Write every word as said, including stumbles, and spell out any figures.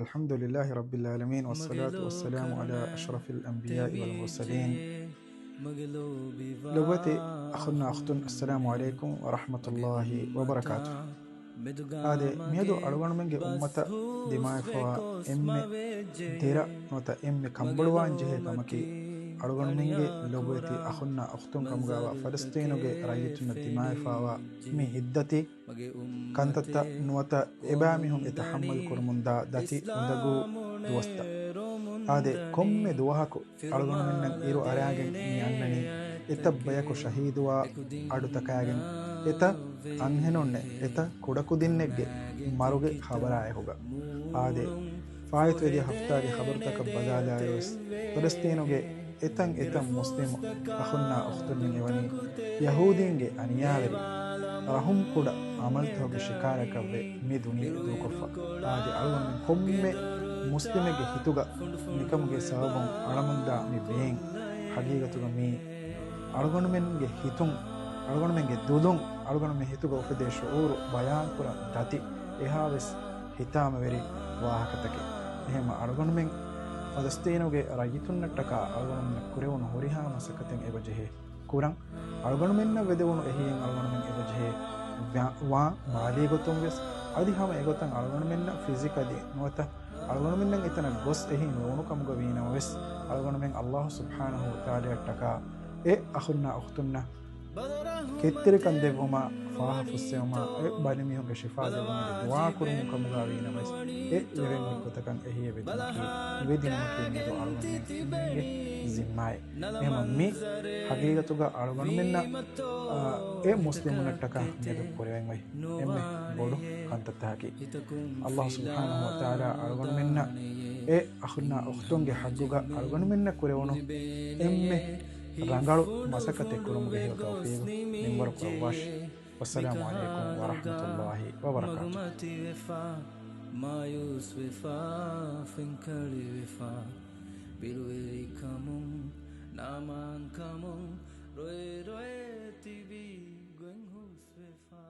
الحمد لله رب العالمين، والصلاة والسلام على أشرف الأنبياء والمرسلين. ލޮބުވެތި އަޚުންނާ އުޚްތުން، އައްސަލާމު ޢަލައިކުމް ވަރަޙްމަތުﷲި ވަބަރަކާތު. އާދެ، މިއަދު އަޅުގަނޑުމެންގެ އުއްމަތަށް ދިމާވެފަވާ އެންމެ ދެރަ ނުވަތަ އެންމެ ކަންބޮޑުވާން ޖެހޭ ކަމަކީ، އަޅުގަނޑުމެންގެ ލޮބުވެތި އަޚުންނާ އުޚްތުން ކަމުގައިވާ ފަލަސްޠީނުގެ ރައްޔިތުންނަށް ދިމާވެފަވާ މި ހިތްދަތި ކަންތައްތައް ނުވަތަ އެބައިމީހުން އެތައް ތަޙައްމަލް ކުރަމުންދާ ދަތި އުނދަގޫ ދުވަސްތައް. އާދެ، ކޮންމެ ދުވަހަކު އަޅުގަނޑުމެންނަށް އިރު އަރާގެން މި އަންނަނީ، އެތައް ބަޔަކު ޝަހީދުވާ އަޑުތަކާގެން، އެތައް އަންހެނުންނެއް، އެތައް ކުޑަކުދިންނެއްގެ މަރުގެ ޚަބަރާއެކުގަ. އާދެ، ފާއިތުވެދިޔަ ހަފްތާގެ ޚަބަރުތަކަށް ބަލާލާއިރުވެސް، ފަލަސްޠީނުގެ އެތައް އެތައް މުސްލިމު އަޚުންނާ އުޚްތުންނަށް އެވަނީ ޔަހޫދީންގެ އަނިޔާވެރި ރަޙުމްކުޑަ ޢަމަލުތަކުގެ ޝިކާރަކަށްވެ މި ދުނިޔެ ދޫކޮށްފަ. އާދެ، އަޅުގަނޑުމެން ކޮންމެ މުސްލިމެއްގެ ހިތުގަ މިކަމުގެ ސަބަބުން އަޅަމުންދާ މި ބޭން، ޙަޤީޤަތުގަ މީ އަޅުގަނޑުމެންގެ ހިތުން، އަޅުގަނޑުމެންގެ ދުލުން، އަޅުގަނޑުމެން ހިތުގަ އުފެދޭ ޝުޢޫރު ބަޔާންކުރަން ދަތި އެހާވެސް ހިތާމަވެރި ވާހަކަތަކެއް. އެހެންމަ އަޅުގަނޑުމެން ފަލަސްޠީނުގެ ރައްޔިތުންނަށްޓަކާ އަޅުގަނޑުމެންނަށް ކުރެވުނު ހުރިހާ މަސައްކަތެއް އެބަޖެހޭ ކުރަން. އަޅުގަނޑުމެންނަށް ވެދެވުނު އެހީއެއް އަޅުގަނޑުމެން އެބަޖެހޭ ވާ، ވާ މާލީ ގޮތުން ވެސް، އަދި ހަމަ އެގޮތަށް އަޅުގަނޑުމެންނަށް ފިޒިކަލީ ނުވަތަ އަޅުގަނޑުމެންނަށް އެތަނަށް ގޮސް އެހީ ނުވުނު ކަމުގަ ވީނަމަވެސް، އަޅުގަނޑުމެން ﷲ ސުބްޙާނަހޫ ވަތަޢާލާއަށްޓަކާ އެ އަޚުންނާ އުޚްތުންނަށް ކެތްތެރިކަން ދެއްވުމާ، ފާހަ ފުއްސެވުމާ، އެ ބަލިމީހުންގެ ޝިފާ ދެއްވުމަށް ދުޢާ ކުރުމުން ކަމުގައިވީނަމަވެސް، އެ ލެވެން އޮތް ގޮތަކަށް އެހީ ވެދުމަކީ، ނުވެދިނުމަކީ މިއަދު އަޅުގަނޑުމެންގެ ޒިންމާއެއް. އެހެންމަ މި ޙަޤީޤަތުގަ އަޅުގަނޑުމެންނަށް، އާ، އެ މުސްލިމުންނަށްޓަކާ މިއަދު ކުރެވެން އޮތް އެންމެ ބޮޑު ކަންތައްތަކަކީ. ﷲ ސުބްޙާނަހޫ ވަތަޢާލާ އަޅުގަނޑުމެންނަށް އެ އަޚުންނާ އުޚްތުންގެ ޙައްޤުގަ އަޅުގަނޑުމެންނަށް ކުރެވުނު އެންމެ ރަނގަޅު މަސައްކަތެއް ކުރުމުގެ ހެޔޮ ތައުފީޤު މިންވަރު ކުރައްވާށި. ވައްސަލާމު ޢަލައިކުމް ވަރަޙްމަތުﷲި ވަބަރަކާތުހު. މަގުމަތިވެފާ، މާޔޫސްވެފާ، ފެންކަޅިވެފާ، ބިރުވެރިކަމުން ނާމާންކަމުން ރޮއެ ރޮއެ ތިބީ ގޮތް ހުސްވެފާ.